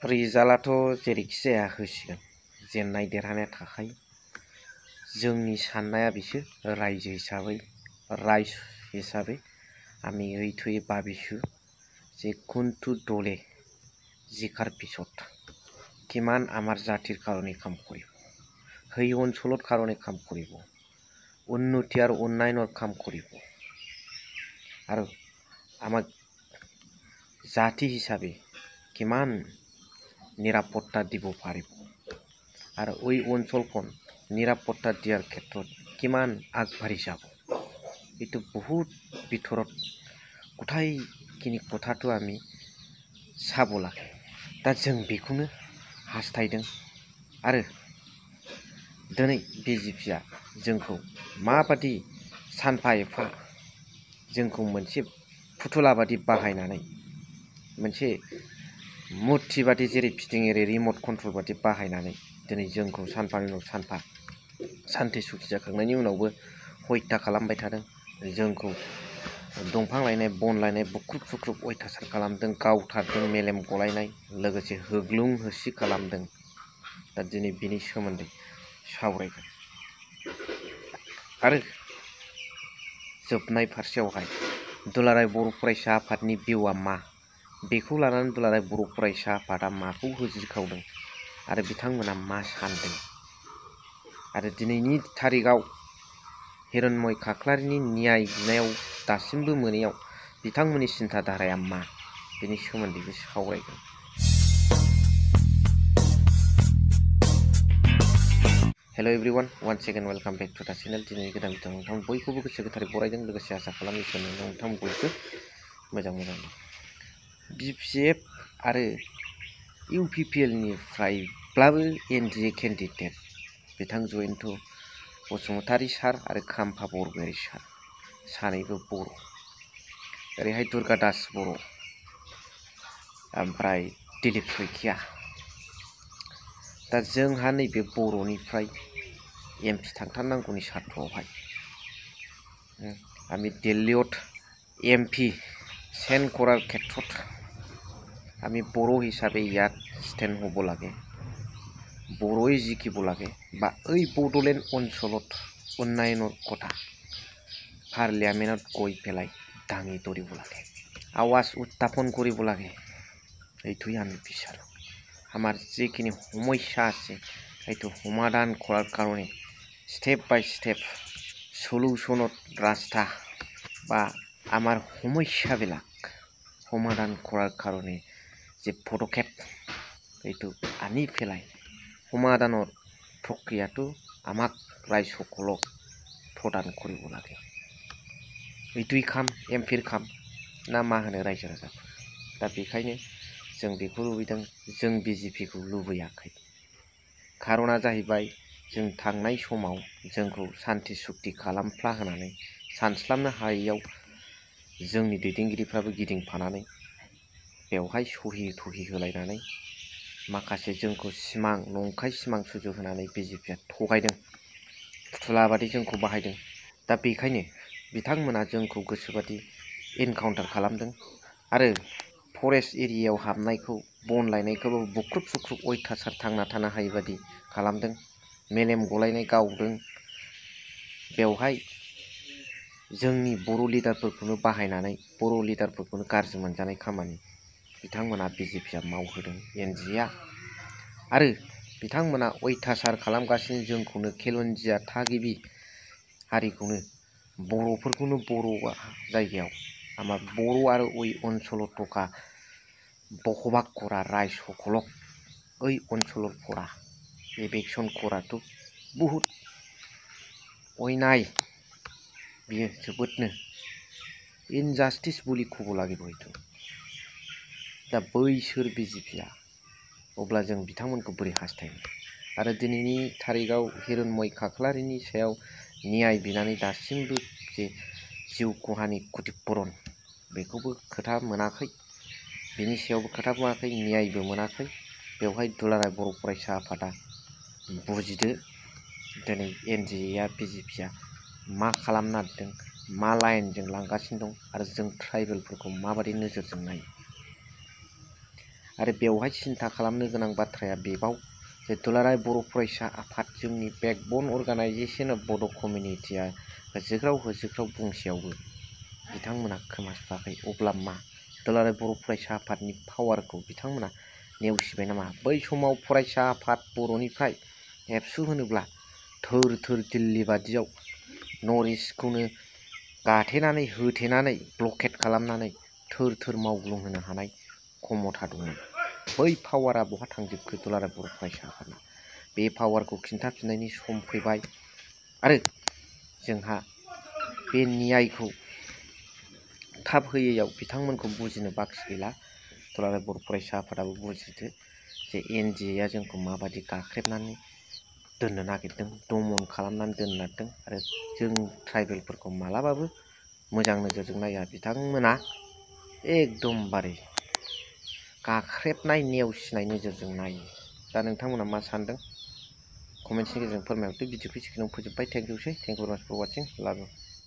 रिजाल्टआथ' जेरैखि जाया होसिगोन जेननाय देरहानाया थाखायो जोंनि साननाया बिसो रायजो হিসাবে আমি এইটোই ভাবিছোঁ যে কোনটো দলে জিকাৰ পিছত কিমান আমাৰ জাতিৰ কাৰণে কাম কৰিব সেই অঞ্চলৰ কাৰণে কাম কৰিব উন্নতি আৰু উন্নয়নৰ কাম কৰিব আৰু আমাক জাতি হিচাপে কিমান নিৰাপত্তা দিব পাৰিব আৰু ওই অঞ্চলখন নিৰাপত্তা দিয়াৰ ক্ষেত্ৰত কিমান আগবাঢ়ি যাব এইটো বহুত ভিতৰত গथायखिनि কথাটো আমি চাব লাগে दा जों बेखौनो हास्थायदों आरो दिनै बिजेपिआ जोंखौ माबादि सानफा एफा जोंखौ मोनसे फुथुला बादि बाहायनानै मोनसे मुर्ति बादि जेरै फिदिं एरै रिमट कन्ट्रल बादि बाहायनानै दिनै जोंखौ सानफानि उनाव सानफा सान्थि सुखि जाखांनायनि उनावबो हयथा खालामबाय थादों जोंखौ दंफां लायनाय बन लायनाय बुख्रुब बुख्रुब अयथासार खालामदों गावथारदों मेलेम गलायनाय लोगोसे होग्लुं होसि खालामदों दा दिनै बिनि सोमोन्दै सावरायगोन आरो जोबनाय फारसेयावहाय दुलाराय बर' फरायसा आफादनि भिउआ मा बेखौ लानानै दुलाराय बर' फरायसा आफादा माखौ होज्रिखावदों आरो बिथांमोना मा सानदों आरो दिनैनि थारिखआव हिरण्मय खाख्लारिनि न्याय बिनायाव दासिमबो मोनैयाव बिथांमोननि सिन्था धाराया मा बेनि सोमोन्दैबो सावरायगोन hello everyone once again welcome back to the channel दिनै गोदान भिडिअ नोंथां बयखौबो गोसो गोथारै बरायदों लोगोसे आसा खालामो इसोरनो नोंथां बयबो मोजां BPF आरो UPPL निफ्रायब्लाबो एनडिए केन्डिडेट बिथां जयन्त बसुमतारी सार आरो खाम्फा बरगयारी सार सानैबो बर' ओरैहाय दुर्गा दास बर' ओमफ्राय दिलीप शइकिया दा जोंहा नैबे बर'निफ्राय एमपि थांथारनांगौनि सार्थ'आवहाय আমি দিল্লীত एमपि सेन কৰাৰ ক্ষেত্ৰত আমি বড়ো হিচাপে ইয়াত ষ্টেণ্ড হ'ব লাগে বড়োই জিকিব লাগে বা এই বড়োলেণ্ড অঞ্চলত উন্নয়নৰ কথা পাৰ্লিয়ামেণ্টত গৈ পেলাই দাঙি ধৰিব লাগে আৱাজ উত্থাপন কৰিব লাগে এইটোই আমি বিচাৰোঁ আমাৰ যিখিনি সমস্যা আছে এইটো সমাধান কৰাৰ কাৰণে স্টেপ বাই স্টেপ সলিউশনত ৰাস্তা বা আমাৰ সমস্যাবিলাক সমাধান কৰাৰ কাৰণে যে পদক্ষেপ এইটো আনি পেলাই সমাধানৰ প্ৰক্ৰিয়াটো আমাক ৰাইজসকলক প্ৰদান কৰিব লাগে এইটোই কাম एमपिर কাম ना मा होनो रायजो राजाफोर दा बेखायनो जों बेखौ लुबैदों जों बिजेपिखौ लुबैयाखै खारना जाहैबाय जों थांनाय समाव जोंखौ सान्थि सुक्ति खालामफ्ला होनानै सानस्लाबनो हायैयाव जोंनि दैदेनगिरिफ्राबो गिदिंफानानै बेवहाय सहि थहि होलायनानै माखासे जोंखौ सिमां नंखाय सिमां सुजुहोनानै बिजेपिआ थगायदों फुथुलाबादि जोंखौ बाहायदों दा बेखायनो बिथांमोना जोंखौ गोसोबादि एनकाउन्टार खालामदों आरो फरेस्ट एरियायाव हाबनायखौ बन लायनायखौबो बुख्रुब सुख्रुब अयथासार थांना थानो हायै बादि खालामदों मेलेम गलायनाय गावदों बेवहाय जोंनि बर' लिडारफोरखौनो बाहायनानै बर' लिडारफोरखौनो गाज्रि मोनजानाय खामानि बिथांमोना बिजेपिआ मावहोदों एनडिएआ आरो बिथांमोना अयथासार खालामगासिनो जोंखौनो खेलन्जिया थागिबि हारिखौनो बर'फोरखौनो बर' जायगायाव आमार बर' आरो ओइ अঞ্চলত থকা বসবাস কৰা ৰাইজসকলক ওই অঞ্চলৰ পৰা এভিকশ্যন কৰাটো বহুত অন্যায় बियो जोबोदनो इनजास्टिस বুলি ক'ব লাগিব এইটো दा बैसोर बिजेपिआ अब्ला जों बिथांमोनखौ बोरै हास्थायनो आरो दिनैनि थारिखआव हिरण्मय खाख्लारिनि सायाव न्याय बिनानै दासिमबो जे जिउ खहानि क्षतिपुरन बेखौबो खोथा मोनाखै बिनि सायावबो खोथा मोनाखै न्यायबो मोनाखै बेवहाय दुलाराय बर' फरायसा आफादा बुजिदो दिनै एनडिएआ बिजेपिआ मा खालामनो नागिरदों मा लाइनजों लांगासिनो दं आरो जों ट्राइबेलफोरखौ माबादि नोजोरजों नायो आरो बेवहाय सिन्था खालामनो गोनां बाथ्राया बेबाव जे दुलाराय बर' फरायसा आफाद जोंनि बेकबन अर्गानाइजेसन अफ बड' कमिउनिटिया होजोग्राव बुंसेयावबो बिथांमोना खोमा सुवाखै। अब्ला मा दुलाराय बर' फरायसा आफादनि पावारखौ बिथांमोना नेवसिबाय नामा? बै समाव फरायसा आफाद बर'निफ्राय एबसु होनोब्ला थोर थोर दिल्ली बादियाव नर्थ इस्टखौनो गाथेनानै होथेनानै ब्लकेट खालामनानै थोर थोर मावग्लुंहोनो हानाय क्षमता दंमोन। बै पावारा बहा थांजोबखो दुलाराय बर' फरायसा आफादना? बे पावारखौ खिन्थाफिननायनि सम फैबाय आरो जोंहा बे न्यायखौ थाब होयैयाव बिथांमोनखौ बुजिनो बाखि गैला। दुलाराय बर' फरायसा आफादाबो बुजिदो जे NDA जोंखौ माबायदि गाख्रेबनानै दोननो नागिरदों, दमन खालामनानै दोननो नागिरदों आरो जों ट्राइबेलफोरखौ मालाबाबो मोजां नोजोरजों नाया। बिथांमोना एकदमबारे गाख्रेबनाय नेवसिनाय नोजोरजों नायो। दा नोंथांमोना मा सानदों कमेन्ट्सनि गेजेरजों फोरमायहरदो। भिडिअखौ एसेखिनियावनो फोजोबबाय। थेंक इउ भेरि माच फर वाचिं। लाभ इउ।